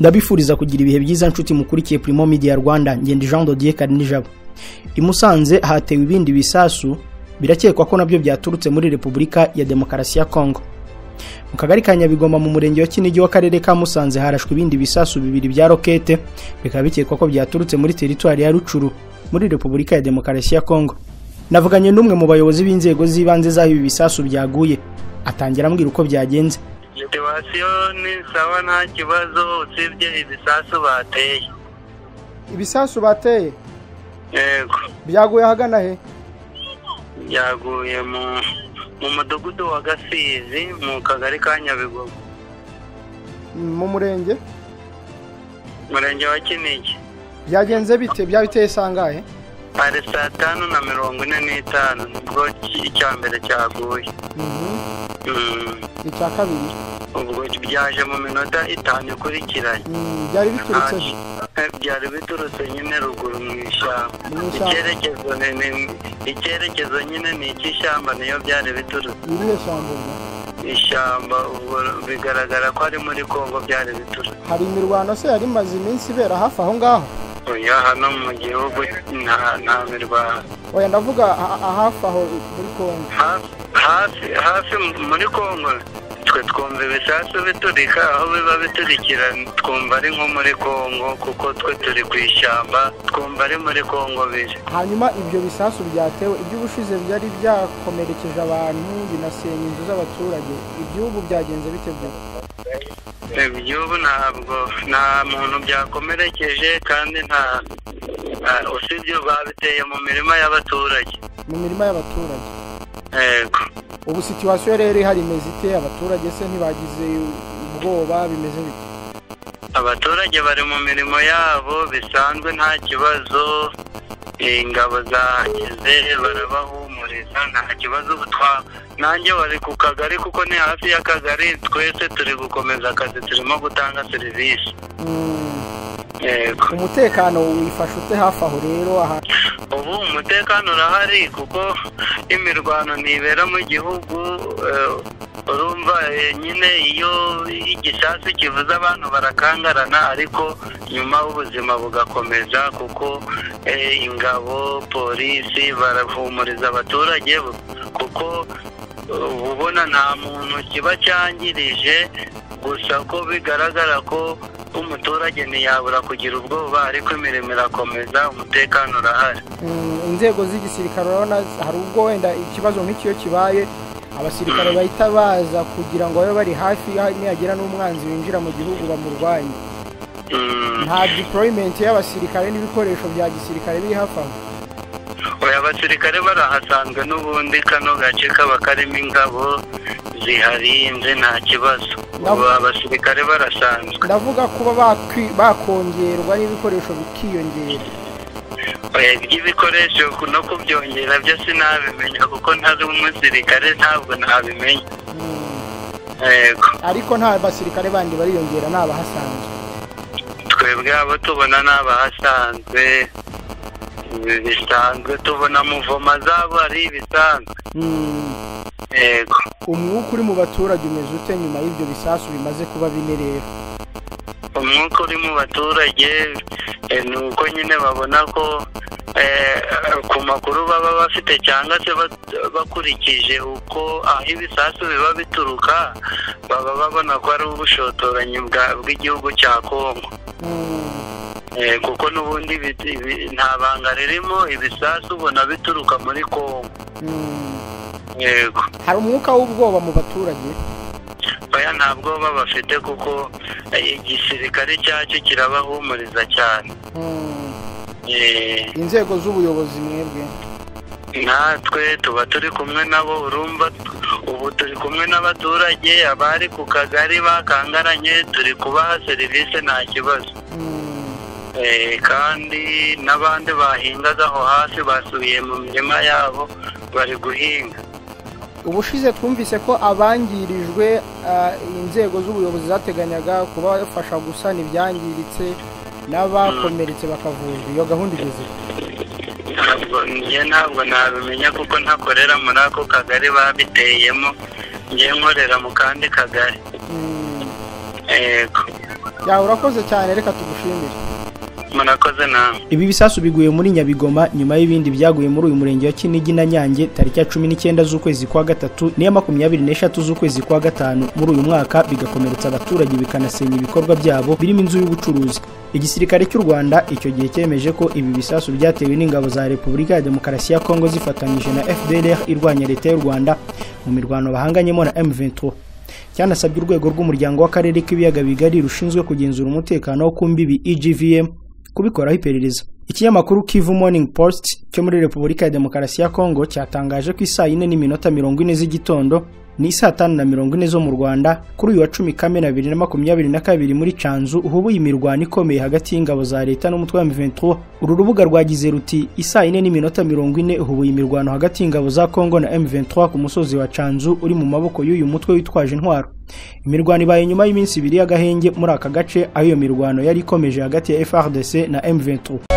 Ndabifuriza kugira ibihe byiza nshuti mukurikiye Primo Media Rwanda. Ngende Jean Dodier Karinijabo. I Musanze hatewe ibindi bisasu birakekwa ko nabyo byaturutse muri Repubulika ya Demokarasi ya Kongo. Mu kagari ka Nyabigoma mu murenge wa Kinigi w'akarere ka Musanze harashwe ibindi bisasu bibiri bya rokete, bikaba bikekwa ko byaturutse muri teritwari ya Rucuru muri Repubulika ya Demokarasi ya Kongo. Navuganye n'umwe mu bayobozi b'inzego z'ibanze zaho ibi bisasu byaguye, atangira ambwira uko byagenze. Situwasiyo ni sawa, nta kibazo usibye ibisasu bateye. Ibisasu bateye? Yego. Byaguye ahagana he? Byaguye mu mudugudu wa Gasizi mu kagari ka Nyabigoma. Mu murenge? Murenge wa Kinigi. Byagenze bite? Byabiteye sangahe? Hari saa 5:45 nibwo icya mbere cyaguye. Icya kabiri? Ubwo byaje mu minota 5 ikurikiranye. Byari biturutse? Byari biturutse nyine ruguru mu ishyamba. Icyerekezo nyine ni icy'ishyamba, niyo byari biturutse. Irihe shyamba? Ishyamba ubwo bigaragara ko ari muri Kongo byari biturutse. Hari imirwano se yari imaze iminsi ibera hafi aho ngaho? Oya, hano mu gihugu nta mirwano. Oya, ndavuga hafi aho muri Kongo. Hafi muri Kongo twe twumva ibisasu biturika, aho biba biturikira twumva ari nko muri Kongo, kuko twe turi ku ishyamba twumva ari muri Kongo biri. Hanyuma ibyo bisasu byatewe iby'ubushize byari byakomerekeje abantu binasenya inzu z'abaturage, iby'ubu byagenze bite byo? Iby'ubu ntabwo nta muntu byakomerekeje, kandi nta usibye babiteye mu mirima y'abaturage. Mu mirima y'abaturage? Yego. Ubu situwasiyo rero ihari imeze ite? Abaturage se ntibagize ubwoba, bimeze bite? Abaturage bari mu mirimo yabo bisanzwe, nta kibazo. Ingabo zahageze barabahumuriza, nta kibazo. Nanjye bari ku kagari kuko ni hafi y'akagari, twese turi gukomeza akazi, turimo gutanga serivisi. Yego. Umutekano wifashe ute hafi aho rero? Ubu umutekano urahari kuko imirwano ntibera mu gihugu. Urumva nyine iyo igisasu kivuze abantu barakangarana, ariko nyuma ubuzima bugakomeza kuko ingabo, polisi barahumuriza abaturage, kuko ubona nta muntu kiba cyangirije. Gusa ko bigaragara ko umuturage ntiyabura kugira ubwoba, ariko imirimo irakomeza, umutekano urahari. Inzego z'igisirikare urabona hari ubwo wenda ikibazo nk'ikiyo kibaye abasirikare bahita baza kugira ngo babe bari hafi, nihagira n'umwanzi winjira mu gihugu bamurwanye. Nta deployment y'abasirikare n'ibikoresho bya gisirikare biri hafi aho? Oya, abasirikare barahasanzwe n'ubundi, kano gace kaba karimo ingabo ziharinze, nta kibazo. Ubu abasirikare barasanzwe. Ndavuga kuba bakongerwa n'ibikoresho bikiyongera. Iby'ibikoresho no kubyongera byo sinabimenya kuko ntari umusirikare, ntabwo nabimenya. Yego. Ariko nta basirikare bandi bariyongera, ni abahasanzwe? Twebwe abo tubona ni abahasanzwe bisanzwe, tubona muvoma zabo ari ibisanzwe. Yego. Umwuka uri mu baturage umeze ute nyuma y'ibyo bisasu bimaze kuba bine rero? Umwuka uri mu baturage ni uko nyine babona ko ku makuru baba bafite cyangwa se bakurikije uko aho ibisasu biba bituruka, baba babona ko ari ubushotoranyi bw'igihugu cya Kongo. Kuko n'ubundi nta banga ririmo, ibisasu ubona bituruka muri Kongo. Yego. Hari umwuka w'ubwoba mu baturage? Oya, nta bwoba bafite kuko igisirikare cyacu kirabahumuriza cyane. Inzego z'ubuyobozi mwebwe? Natwe tuba turi kumwe nabo, urumva ubu turi kumwe n'abaturage, abari ku kagari bakangaranye turi kubaha serivisi nta kibazo. Kandi n'abandi bahingaga aho hafi basubiye mu mirima yabo bari guhinga. Ubushize twumvise ko abangirijwe inzego z'ubuyobozi zateganyaga kubafasha gusana ibyangiritse n'abakomeretse bakavurwa, iyo gahunda igeze? Njye ntabwo nabimenya kuko ntakorera muri ako kagari babiteyemo, njye nkorera mu kandi kagari. Yego. Ya, urakoze cyane, reka tugushimire. Murakoze nawe. Ibi bisasu biguye muri Nyabigoma nyuma y'ibindi byaguye muri uyu murenge wa Kinigi na Nyange tariki ya 19 z'ukwezi kwa gatatu n'iya 23 z'ukwezi kwa gatanu muri uyu mwaka, bigakomeretsa abaturage bikanasenya ibikorwa byabo birimo inzu y'ubucuruzi. Igisirikare cy'u Rwanda icyo gihe cyemeje ko ibi bisasu byatewe n'ingabo za Repubulika ya Demokarasi ya Kongo zifatanyije na FDLR irwanya leta y'u Rwanda mu mirwano bahanganyemo na M23. Cyanasabye urwego rw'umuryango w'akarere k'ibiyaga bigari rushinzwe kugenzura umutekano wo ku mbibi EGVM kubikoraho iperereza. Ikinyamakuru Kivu Morning Post cyo muri Repubulika ya Demokarasi ya Kongo cyatangaje ko isaa 4:40 z'igitondo ni saa 5:40 zo mu Rwanda kuri uyu wa 10 Kamena 2022 muri Canzu uhubuye imirwano ikomeye hagati y'ingabo za leta n'umutwe wa M23. Uru rubuga rwagize ruti: isaa 4:40 uhubuye imirwano hagati y'ingabo za Kongo na M23 ku musozi wa Canzu uri mu maboko y'uyu mutwe witwaje intwaro. Imirwano ibaye nyuma y'iminsi ibiri y'agahenge muri aka gace, aho iyo mirwano yari ikomeje hagati ya FARDC na M23.